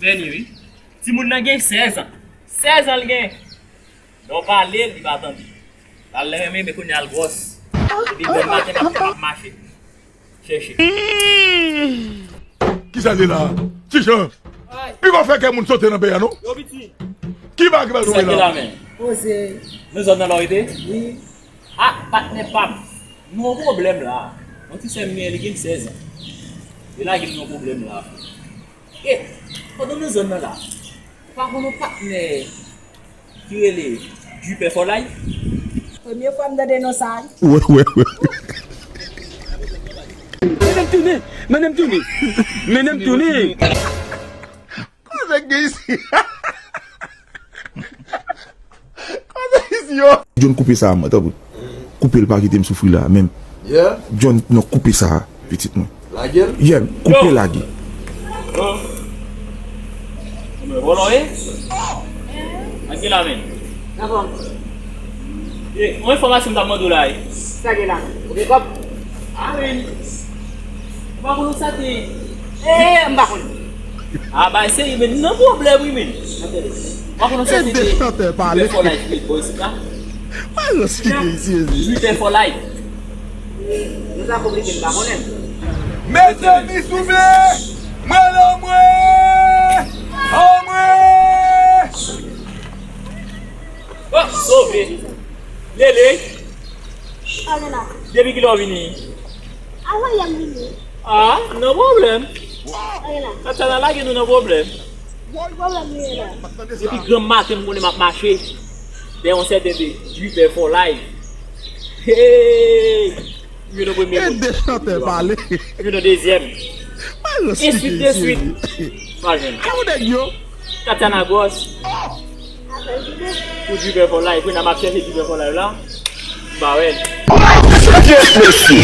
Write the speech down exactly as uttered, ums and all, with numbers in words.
Vini, wi. Timoun nan gen sèz an. Sèz an l gen. Lè w pale l, li pa tande. L al renmen, men kounye a l gwòs. Depi grann maten, l ap, l ap mache. Chèche. Kisa l ye la? Ti Jan. Pi pa fè kè moun sote nan peyi a non. Yo piti. Ki bagay ki pral tonbe la? Poze. Nou zòn nan la w rete? Wi. Ah, patnè pa m. Nou yon pwoblèm la. Yon ti sè m gen, li gen sèz an. Li lage m yon pwoblèm la. E, pandan nou zòn nan la, ou pa konn yon patnè ki rele Dripper for Life? Premye fwa m tande non sa. Wi, wi, wi. Mennen m tounen! Mennen m tounen! Mennen m tounen! Koze k gen isi? Koze isi yo? John, koupe sa a mwen, tanpri. Koupe l, pa kite m soufri la menm. John, non, koupe sa a, pitit mwen. Lage l? Yeah, koupe, lage. Vòlò ye? Ak gen la men. Yon enfòmasyon m t ap mande w la wi. Sa gen la? Ou gen kòb? Ah men. Ou pa konn sa te. Eh, m pa konn. Ah, bay serye, men nou nan pwoblèm wi men. Ou pa konn sa te. Dripper for Life ki ret bò isit la. Dripper for Life. Nou sa konplike, m pa konnen. Mezanmi souple! Mwen lanmwen! Anmwe! Oh, sove! Lele! Depi kilè w vini? Avan yè m vini. Ah, nan pwoblèm. Tatiana lage nou nan pwoblèm. Depi granm maten m konnen m ap mache dèyè yon sèten de Dripper for Life. Hey! Vin nan premye moun. E de chantè pale. Vin nan dezyèm. Ensuite de suite. Pa jwenn. Tatiana gwòs. Pou Dripper for Life, wi, n ap chèche Dripper for Life la. M pa wè l. Yes, mesye.